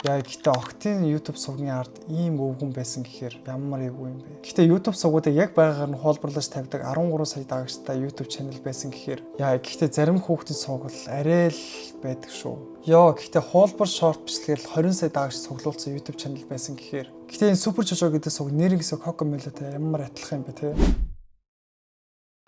Яа, гэхдээ огтын YouTube сувгийн ард ийм өвгөн байсан гэхээр ямар эвгүй юм бэ? Гэхдээ YouTube сувгуудыг яг байгаагаар нь хуулбарлаж тавьдаг 13 сая дагагчтай YouTube channel байсан гэхээр, яа, гэхдээ зарим хүүхдийн сувг бол арай л байдаг шүү. Йоо, гэхдээ хуулбар short бичлэгээр л 20 сая дагагч цуглуулсан YouTube channel байсан гэхээр, гэхдээ энэ Super Jojo гэдэг сувг нэрийн гэсэн Cocomelon-тай ямар адилхан юм бэ, те?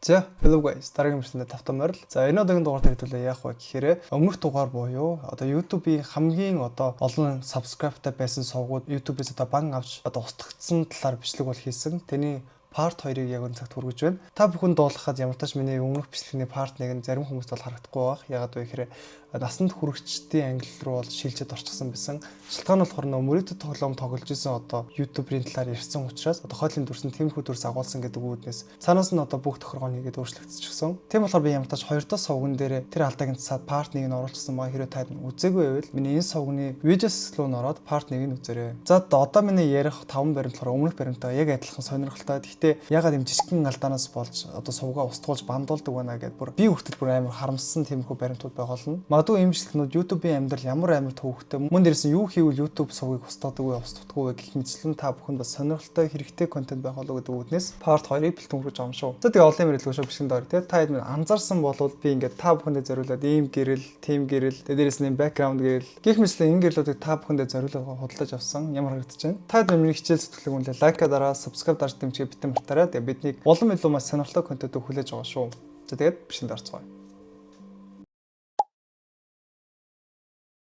За, hello guys. Дараагийн бичлэгэнд тавтан морил. За, энэ удаагийн дугаар дээр хэдүүлээ яах вэ гэхээр өмнөх дугаар буюу одоо YouTube-ийн хамгийн одоо олон subscribe-тай байсан сувгууд YouTube-ээс одоо ban авч одоо устгагдсан талаар бичлэг бол хийсэн. Тэрний part 2-ыг яг энэ цагт хүргэж байна. Та бүхэн дуулгахад ямар тач миний өмнөх бичлэгний part 1 нь зарим хүмүүст бол харагдахгүй байх. Ягаад вэ гэхээр насанд хүрэгчдийн англи руу бол шилжээд орчихсон байсан. Шалтгаан нь болохоор нөө мөрөөдөд тоглоом тоглож исэн одоо YouTuber-ийн талаар ярьсан учраас одоо хойлын дүрсэн тиймэрхүү дүрс агуулсан гэдэг үүднээс цаанаас нь одоо бүх тохиргоо нэгээд өөрчлөгдчихсөн. Тийм болохоор би ямар тач хоёр дахь сувган дээр тэр алдааг нь цаад part 1-ийг нь оруулчихсан байгаа. Хэрвээ та үзээгүй байвал миний энэ сувганы видео руу н ороод part 1-ийг нь үзээрэй. За, одоо миний ярих таван баримт болохоор өмнөх баримттайгаа яг адилхан сонирхолтой. Гэхдээ ягаад юм жижигхэн алдаанаас болж одоо сувгаа устгуулж ban-дуулдаг байна гэдээ бүр би хүртэл бүр амар харамссан тиймэрхүү баримтууд байгаа болно. Магадгүй ийм бичлэгнүүд YouTube-ийн амьдрал ямар амар төвөгтэй, мөн дээрээс нь юу хийвэл YouTube сувгийг устгадаг вэ, устгахгүй вэ гэх мэтчлэн та бүхэнд бас сонирхолтой, хэрэгтэй контент байх болов гэдэг үүднээс part 2-ыг бэлтгэн хүргэж байгаа юм шүү. За, тэгээ олон юм ярилгүй шүү, бичлэгэнд ор тий. Та хэд минь анзаарсан бол би ингээд та бүхэндээ зориулаад ийм гэрэл, тийм гэрэл, тэгээ дээрээс нь background гэрэл гэх мэтлэн энэ гэрлүүдийг та бүхэндээ зориулаад худалдаж авсан. Ямар харагдаж байна? Та хэд миний хичээл зүтгэлэг үнэлээ like дараа, subscribe дарж дэмжигээ битэн мартаарай. Тэгээ биднийг улам илүү маш сонирхолтой контентыг хүлээж байгаа шүү. За, тэгээд бичлэгэнд орцгоё.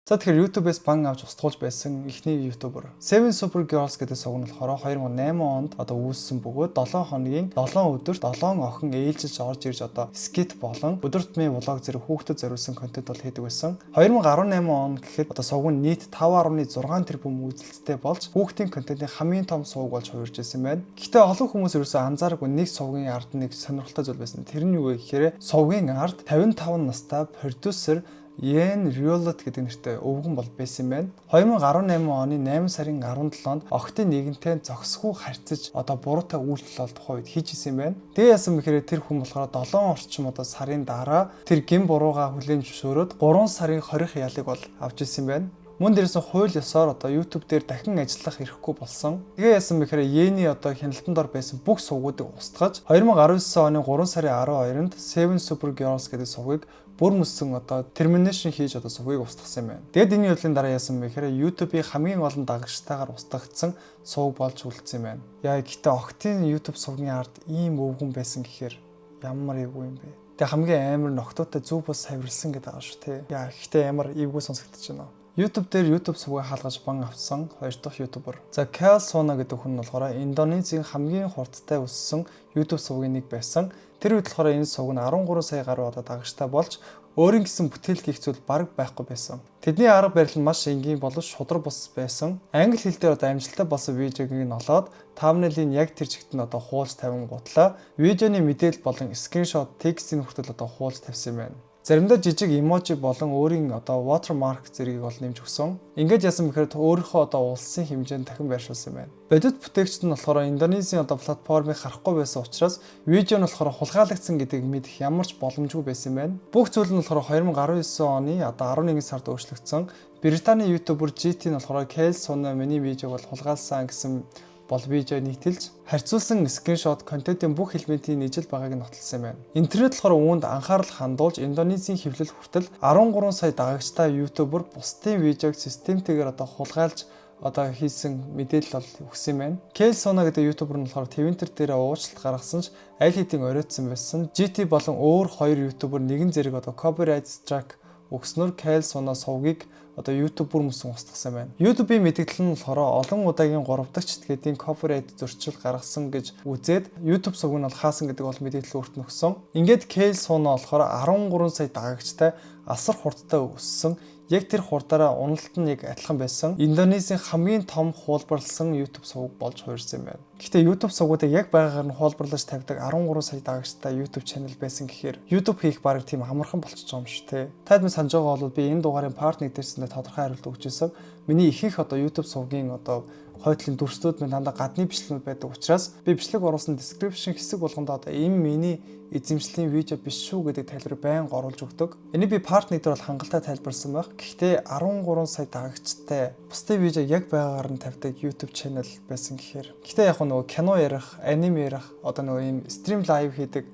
За, тэгэхээр YouTube-ээс ban авч устгуулж байсан эхний YouTuber Seven Super Girls гэдэг сувг нь болохоор 2008 онд одоо үүссэн бөгөөд 7 хоногийн 7 өдөрт 7 охин ээлжилж орж ирж одоо skit болон өдөр тутмын vlog зэрэг хүүхдэд зориулсан контент бол хийдэг байсан. 2018 он гэхэд одоо сувг нь нийт 5.6 тэрбум үзэлттэй болж хүүхдийн контентын хамгийн том сувг болж хувирж ирсэн байна. Гэхдээ олон хүмүүс ерөөсөө анзаараагүй нэг сувгийн ард нэг сонирхолтой зүйл байсан. Тэр нь юу вэ гэхээр сувгийн ард 55 настай продюсер Йен Риолот гэдэг нэртэй өвгөн бол байсан юм байна. 2018 оны 8 сарын 17-нд охидын нэгэнтэй зохисгүй харьцаж одоо буруутай үйлдэл бол тухайн үед хийж исэн юм байна. Тэгээ яасан бэхээр тэр хүн болохоор 7 орчим одоо сарын дараа тэр гэм буруугаа хүлээн зөвшөөрөөд 3 сарын 20 ялыг бол авч исэн юм байна. Мөн дээрээс нь хууль ёсоор одоо YouTube дээр дахин ажиллах эрхгүй болсон. Тэгээ яасан бэхээр Йений одоо хяналтанд дор байсан бүх сувгуудыг устгаж 2019 оны 3 сарын 12-нд Seven Super Girls гэдэг сувгийг бүр мөссөн одоо termination хийж одоо сувгийг устгасан юм байна. Тэгээд энэ явдлын дараа яасан бэ гэхээр YouTube-ийн хамгийн олон дагагчтайгаар устгагдсан сувг болж үлдсэн юм байна. Яа, гэхдээ огтын YouTube сувгийн ард ийм өвгөн байсан гэхээр ямар эвгүй юм бэ? Тэгээ хамгийн амар нь охидтой зөв бус савирлсан гэдэг байгаа шүү, те. Яа, гэхдээ ямар эвгүй сонсогдож байна. YouTube дээр YouTube сувгаа хаалгаж ban авсан хоёр дахь YouTuber. За, Kyle Sona гэдэг хүн нь болохоор Индонезийн хамгийн хурдтай өссөн YouTube сувгийн нэг байсан. Тэр үед болохоор энэ сувг нь 13 сая гаруй одоо дагагчтай болж өөрийн гэсэн бүтээл гэх зүйл бараг байхгүй байсан. Тэдний арга барил нь маш энгийн боловч шударга бус байсан. Англи хэл дээр одоо амжилттай болсон видеог нь олоод thumbnail-ийг яг тэр чигт нь одоо хуулж тавингуутлаа видеоны мэдээлэл болон screenshot, текстийг хүртэл одоо хуулж тавьсан юм байна. Заримдаа жижиг emoji болон өөрийн одоо watermark зэргийг бол нэмж өгсөн. Ингээд яасан бэхээр өөрийнхөө одоо улсын хэмжээнд дахин байршуулсан юм байна. Бодит бүтээгчд нь болохоор Индонезийн одоо платформыг харахгүй байсан учраас видео нь болохоор хулгайлагдсан гэдгийг мэдэх ямар ч боломжгүй байсан юм байна. Бүх зүйл нь болохоор 2019 оны одоо 11 сард өөрчлөгдсөн. Британий YouTuber GT нь болохоор Kyle Sona миний видеог бол хулгайлсан гэсэн бол видео нийтэлж харьцуулсан screenshot, контентын бүх элементийн нийжил байгааг нь нотолсон юм байна. Интернет болохоор үүнд анхаарал хандуулж Индонезийн хэвлэл хүртэл 13 сая дагагчтай YouTuber бусдын видеог системтэйгээр одоо хулгайлж одоо хийсэн мэдээлэл бол өгсөн юм байна. Kyle Sona гэдэг YouTuber нь болохоор Twitter дээр уучлалт гаргасан ч аль хэдийн оройтсан байсан. GT болон өөр хоёр YouTuber нэгэн зэрэг одоо copyright strike өгснөөр Kyle Sona сувгийг одоо YouTube бүр мөсөн устгасан байна. YouTube-ийн мэдээлэл нь болохоор олон удаагийн 3 дахь читгээдийн copyright зөрчил гаргасан гэж үзээд YouTube сувг нь бол хаасан гэдэг бол мэдээлэл өөрт нь өгсөн. Ингээд Kyle Sona болохоор 13 сая дагагчтай асар хурдтай өссөн, яг тэр хурдаараа уналт нь яг адилхан байсан. Индонезийн хамгийн том хуулбарласан YouTube сувг болж хувирсан юм байна. Гэхдээ YouTube сувгуудыг яг байгаагаар нь хуулбарлаж тавьдаг 13 сая дагагчтай YouTube channel байсан гэхээр YouTube хийх бараг тийм амархан болчихж байгаа юм шүү, те. Таад минь санаж байгаа бол би энэ дугаарын part 1 дээрсэндээ тодорхой хариулт өгч ирсэн. Миний ихэнх одоо YouTube сувгийн одоо хойтлын дүрслүүд минь дандаа гадны бичлэгнүүд байдаг учраас би бичлэг оруулсан description хэсэг болгондоо одоо энэ миний эзэмшлийн видео биш шүү гэдэг тайлбарыг байнга оруулж өгдөг. Энийг би part 1 дээр бол хангалттай тайлбарласан байх. Гэхдээ 13 сая дагагчтай бусдын видео яг байгаагаар нь тавьдаг YouTube channel байсан гэхээр. Гэхдээ яг нөгөө кино ярих, аниме ярих, одоо нөгөө ийм stream live хийдэг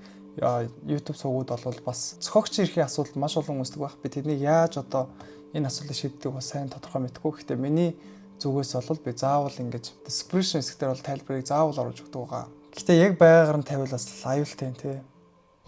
YouTube сувгууд бол бас зохиогч эрхийн асуудал маш олон үүсдэг байх. Би тэднийг яаж одоо энэ асуудлыг шийддэг бас сайн тодорхой мэдэхгүй. Гэхдээ миний зүгээс бол би заавал ингэж description хэсгээр бол тайлбарыг заавал оруулж өгдөг байгаа. Гэхдээ яг байгаагаар нь тавиул бас аюултай, тий.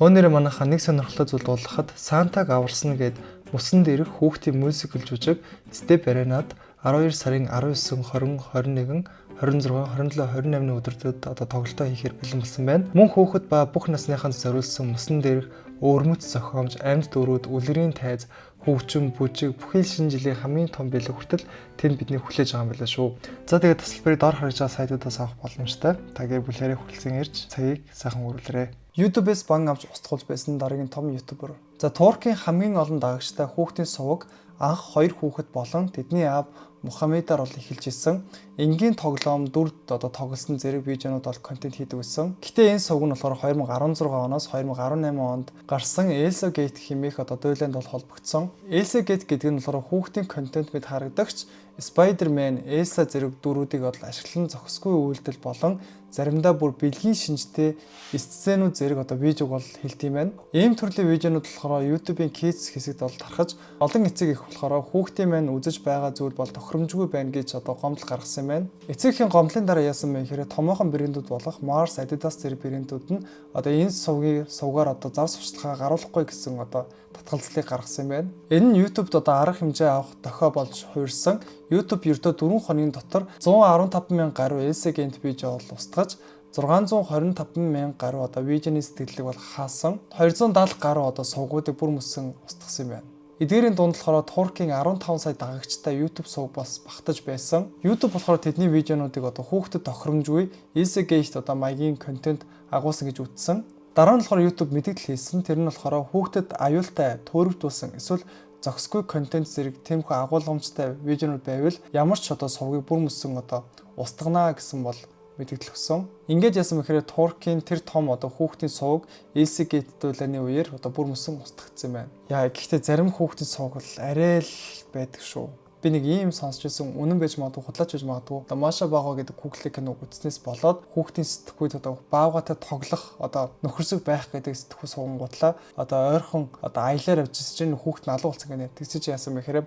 Өнөөдөр манайхаа нэг сонирхолтой зүйл дуулгахад Сантаг аварсан гээд мөсөн дээрх хүүхдийн мюзикл жүжиг Step Arena-д 12 сарын 19, 20, 21, 26, 27, 28-ны өдрүүдэд одоо тоглолтоо хийхээр бэлэн болсон байна. Мөн хүүхэд ба бүх насныханд зориулсан мөсөн дээрх өвөрмөц зохиомж, амьд дүрүүд, үлгэрийн тайз, хөгжим, бүжиг, бүхий л шинэ жилийн хамгийн том бэлэг хүртэл тэнд бидний хүлээж байгаа юм байна шүү. За, тэгээд тасалбарыг дор харж байгаа сайтуудаас авах боломжтой. Та гэр бүлээрээ хүрэлцэн ирж цагийг сайхан өнгөрүүлээрэй. YouTube-ээс ban авч устгуулж байсан дараагийн том YouTuber. За, Туркийн хамгийн олон дагагчтай хүүхдийн суваг анх хоёр хүүхэд болон тэдний аав Мухаммедаар бол эхэлж исэн. Энгийн тоглоом дүр одоо тоглосон зэрэг видеонууд бол контент хийдэг байсан. Гэхдээ энэ сувг нь болохоор 2016 оноос 2018 онд гарсан Elsa Gate хэмээх одоо дуйланд бол холбогдсон. Elsa Gate гэдэг нь болохоор хүүхдийн контент мэт харагдагч Spider-Man, Elsa зэрэг дүрүүдийг бол ашиглан зохисгүй үйлдэл болон заримдаа бүр бэлгийн шинжтэй сценүүд зэрэг одоо видеог бол хэлдэг юм байна. Ийм төрлийн видеонууд болохоор YouTube-ийн Kids хэсэгт бол тархаж, олон эцэг их болохоор хүүхдийн маань үзэж байгаа зүйл бол тохиромжгүй байна гэж одоо гомдол гаргасан юм байна. Эцэг эхийн гомдлын дараа яасан бэ гэхээр томоохон брэндүүд болох Mars, Adidas зэрэг брэндүүд нь одоо энэ сувгийн сувгаар одоо зар сурталчилгаа гаруулахгүй гэсэн одоо татгалзлыг гаргасан юм байна. Энэ нь YouTube-д одоо арга хэмжээ авах дохио болж хувирсан. YouTube ердөө 4 хоногийн дотор 115 мянга гаруй Elsa Gate видео бол устгаж, 625 мянга гаруй одоо видеоны сэтгэлдлийг бол хаасан. 270 гаруй одоо сувгуудыг бүр мөсөн устгасан юм байна. Эдгээрийн дунд болохоор Туркийн 15 сая дагагчтай YouTube сувг бас багтаж байсан. YouTube болохоор тэдний видеонуудыг одоо хүүхдэд тохиромжгүй Elsa Gate одоо маягийн контент агуулсан гэж үзсэн. Дараа нь болохоор YouTube мэдээлэл хийсэн. Тэр нь болохоор хүүхдэд аюултай, төөрөгдүүлсэн эсвэл зохисгүй контент зэрэг тиймэрхүү агуулгамжтай видеонууд байвал ямар ч одоо сувгийг бүр мөсөн одоо устгана гэсэн бол мэдээлэл өгсөн. Ингээд яасан бэхээр Туркийн тэр том одоо хүүхдийн сувг Elsa Gate дуулааны үеэр одоо бүр мөсөн устгагдсан байна. Яа, гэхдээ зарим хүүхдийн сувг бол арай л байдаг шүү. Би нэг ийм сонсч байсан, үнэн байж магадгүй, худлаач байж магадгүй. Одоо Маша Баага гэдэг Google киног үзснээс болоод хүүхдийн сэтгхүйд одоо баавгатай тоглох одоо нөхөрсөг байх гэдэг сэтгхүү суугангуутлаа одоо ойрхон одоо аялаар явж ирсэн чинь хүүхд нь алуу болсон гэнэ. Тэгсэн чинь яасан бэ гэхээр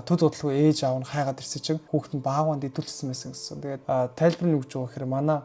төд удалгүй ээж аав нь хайгаад ирсэн чинь хүүхд нь баавгаанд идүүлсэн байсан гэсэн. Тэгээд тайлбар нь өгч байгаа гэхээр манай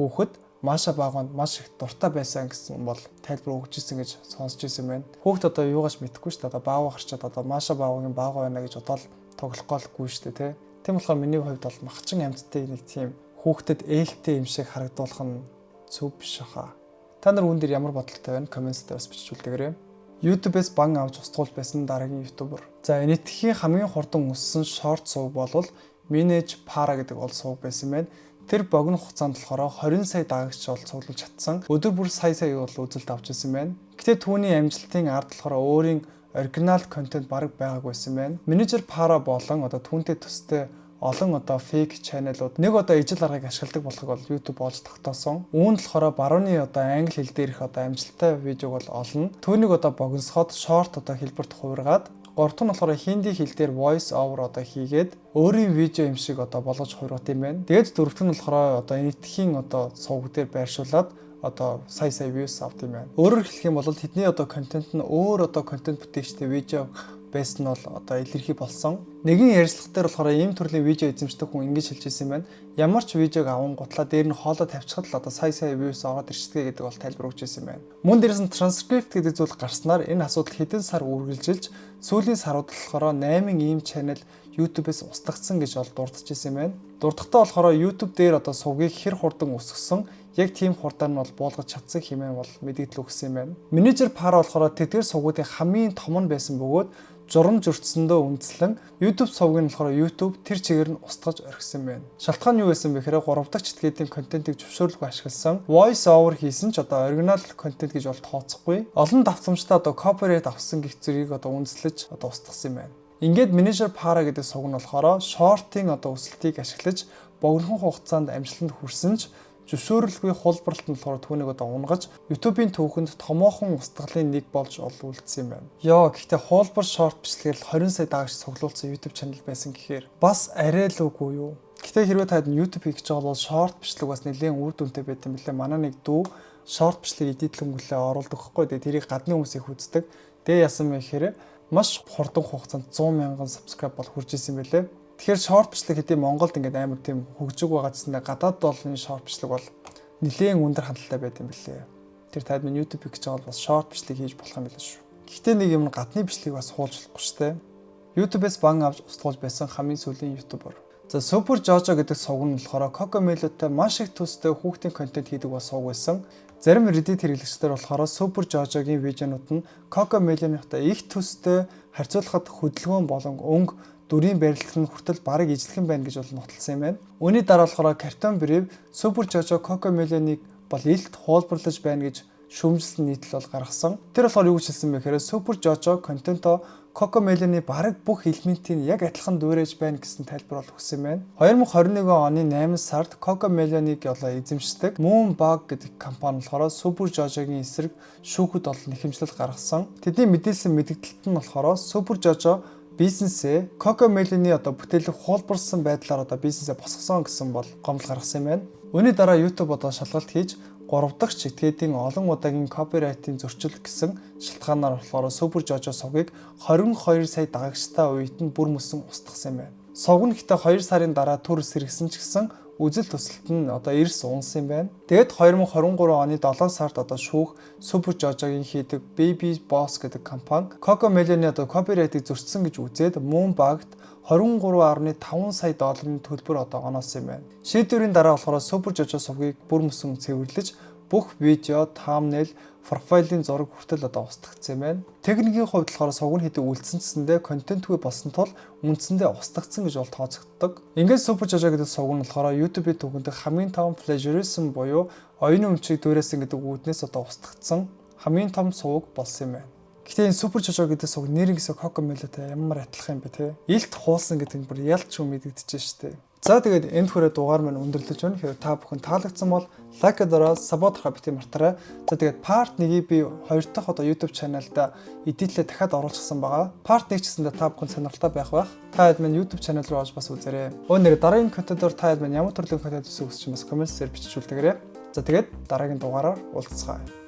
хүүхэд Маша Баавганд маш их дуртай байсан гэсэн бол тайлбар өгч ирсэн гэж сонсч ирсэн байна. Хүүхд одоо юугаас мэдэхгүй шүү дээ. Одоо баавга харчаад одоо Маша Баавгагийн баавга байна гэж бодоол тоглох гоолгүй шүү дээ, тий. Тийм болохоор миний хувьд бол махчин амьтдыг нэг тийм хүүхдэд ээлтэй юм шиг харагдуулах нь зөв биш хаа. Та нар үүн дээр ямар бодолтой байна? Comment дээр бас бичиж үлдээгээрэй. YouTube-ээс ban авч устгуул байсан дараагийн YouTuber. За, энэтхийн хамгийн хурдан өссөн short сувг болвол Manage Para гэдэг бол сувг байсан байна. Тэр богино хугацаанд болохоор 20 сая дагагч бол цуглуулж чадсан. Өдөр бүр сая сая бол үзэлт авч ирсэн байна. Гэтэ түүний амжилтын ард болохоор өөрийн original контент бараг байгаагүй байсан байна. Менежер Para болон одоо түүнтэй төстэй олон одоо fake channel-ууд нэг одоо ижил аргыг ашигладаг болохыг бол YouTube олж тогтоосон. Үүнд болохоор барууны одоо англи хэл дээрх одоо амжилттай видеог бол олно. Түүнийг одоо богиносгоод short одоо хэлбэрт хувиргаад, гурав дахь нь болохоор хинди хэл дээр voice over одоо хийгээд өөрийн видео юм шиг одоо болгож хувиргах юм байна. Тэгээд дөрөв дэх нь болохоор одоо энэтхийн одоо сувг дээр байршуулад одоо сая сая views авд юм байна. Өөрөөр хэлэх юм бол тэдний одоо контент нь өөр одоо контент бүтээгчтэй видео байсан нь бол одоо илэрхий болсон. Нэгэн ярилцлага дээр болохоор ийм төрлийн видео эзэмшдэг хүн ингэж хэлж ирсэн юм байна. Ямар ч видеог авангуутлаа дээр нь хоолой тавьчихад л одоо сая сая views ороод ирчдэг гэдэг бол тайлбар өгч ирсэн юм байна. Мөн дээрээс нь transcript гэдэг зүйл гарснаар энэ асуудал хэдэн сар үргэлжилж, сүүлийн сарууд болохоор 8 ийм channel YouTube-ээс устгагдсан гэж бол дурдж ирсэн юм байна. Дурдахдаа болохоор YouTube дээр одоо сувгийг хэр хурдан өсгсөн, яг тийм хурдаар нь бол буулгаж чадсан хэмээн бол мэдээлэл өгсөн юм байна. Менежер Пара болохоор тэдгээр сувгуудын хамгийн том нь байсан бөгөөд журам зөрчсөндөө үндэслэн YouTube сувгийг нь болохоор YouTube тэр чигээр нь устгаж орхисон байна. Шалтгаан нь юу байсан бэ гэхээр 3 дахь читгээдийн контентыг зөвшөөрлгүй ашигласан. Voice over хийсэн ч одоо original контент гэж бол тооцохгүй. Олон давтамжтай одоо copyright авсан гэх зэргийг одоо үндэслэж одоо устгасан юм байна. Ингээд менежер Пара гэдэг сувг нь болохоор short-ын одоо өсөлтийг ашиглаж богинохон хугацаанд амжилтанд хүрсэн ч зөвшөөрөлгүй хуулбарлалт нь болохоор түүнийг одоо унгаж YouTube-ийн түүхэнд томоохон устгалын нэг болж үлдсэн юм байна. Йоо, гэхдээ хуулбар short бичлэгээр 20 сая дагагч цуглуулсан YouTube channel байсан гэхээр бас арай л үгүй юу? Гэхдээ хэрвээ та YouTube хийх гэж байгаа бол short бичлэг бас нэлээд үр дүнтэй байт юм билээ. Манай нэг дүү short бичлэг edit-лэнгүүлээ оруулдаг байхгүй. Тэгээ тэрийг гадны хүмүүс их үздэг. Тэгээ яасан бэ гэхээр маш хурдан хугацаанд 100 мянган subscribe бол хүрч исэн байлээ. Тэгэхээр short бичлэг хэдий Монголд ингээд амар тийм хөгжиж байгаа гэсэндээ гадаад бол энэ short бичлэг бол нэлээд өндөр хандлттай байт юм билээ. Тэр таад минь YouTube хийж байгаа бол бас short бичлэг хийж болох юм билээ шүү. Гэхдээ нэг юм, гадны бичлэгийг бас хуулж болохгүй шүү дээ. YouTube-ээс ban авч устгуулж байсан хамгийн сүүлийн YouTuber. За, Super Jojo гэдэг сувг нь болохоор Cocomelon-тай маш их төстэй хүүхдийн контент хийдэг бас сувг байсан. Зарим Reddit хэрэглэгчдэр болохоор Super Jojo-гийн видеонууд нь Cocomelon-тай их төстэй, харьцуулахад хөдөлгөөн болон өнгө, дүрийн барилт нь хүртэл бараг ижилхэн байна гэж бол нотолсон юм байна. Үүний дараа болохоор Cartoon Brew Super Jojo Cocomelon-ыг бол илт хуулбарлаж байна гэж шүүмжилсэн нийтлэл бол гаргасан. Тэр болохоор юу гэж хэлсэн бэ гэхээр Super Jojo контентоо Cocomelon-ы бараг бүх элементийг яг адилхан дуурайж байна гэсэн тайлбар бол өгсөн юм байна. 2021 оны 8 сард Cocomelon-ыг одоо эзэмшдэг Moonbug гэдэг компани болохоор Super Jojo-гийн эсрэг шүүхэд бол нэхэмжлэл гаргасан. Тэдний мэдээлсэн мэдэгдэлт нь болохоор Super Jojo бизнесээ Cocomelon-ы одоо бүтээлэг хуулбарсан байдлаар одоо бизнесээ босгосон гэсэн бол гомдол гаргасан юм байна. Үүний дараа YouTube одоо шалгалт хийж, 3 дахь этгээдийн олон удаагийн copyright-ын зөрчил гэсэн шалтгаанаар болохоор Super Jojo сувгийг 22 сая дагагчтай үед нь бүр мөсөн устгасан юм байна. Сувг нь гэхдээ 2 сарын дараа төр сэргэсэн ч гэсэн үзэл төсөлт нь одоо эрс унсан юм байна. Тэгээд 2023 оны 7 сард одоо шүүх Super Jojo-гийн хийдэг Baby Boss гэдэг компани Cocomelon-ы одоо copyright-ыг зөрчсөн гэж үзээд Moonbug-д 23.5 сая долларын төлбөр одоо оноосон юм байна. Шийдвэрийн дараа болохоор Super Jojo сувгийг бүр мөсөн цэвэрлэж, бүх видео, thumbnail, профилийн зураг хүртэл одоо устгагдсан юм байна. Техникийн хувьд болохоор сувг нь хэдий үлдсэн ч гэсэндээ контентгүй болсон тул үндсэндээ устгагдсан гэж бол тооцогддог. Ингээд Super Jojo гэдэг сувг нь болохоор YouTube-ийн түүхэнд хамгийн том plagiarism буюу оюуны өмчийг дуурайсан гэдэг үүднээс одоо устгагдсан хамгийн том сувг болсон юм байна. Гэхдээ энэ Super Jojo гэдэг сувг нэрнгээсээ Cocomelon-тай ямар адилхан юм бэ те? Илт хуулсан гэдэг нь бүр ялч юм мэдэгдэж штэ. За, тэгээд энд хүрээ дугаар маань өндөрлөж байна. Хэрвээ та бүхэн таалагдсан бол like дараад support бити мартаарай. За, тэгээд part 1-ийг би хоёр дахь одоо YouTube channel-да edit-лээ дахиад оруулчихсан байгаа. Part 1 ч гэсэндээ та бүхэн сонирхолтой байх байх. Та хэд минь YouTube channel руу орж бас үзээрэй. Өө нэр дараагийн контентоор та хэд минь ямар төрлийн контент үзэх хүсэж бас comment-ээр бичиж үлдээгээрэй. За, тэгээд дараагийн дугаараар уулзцгаая.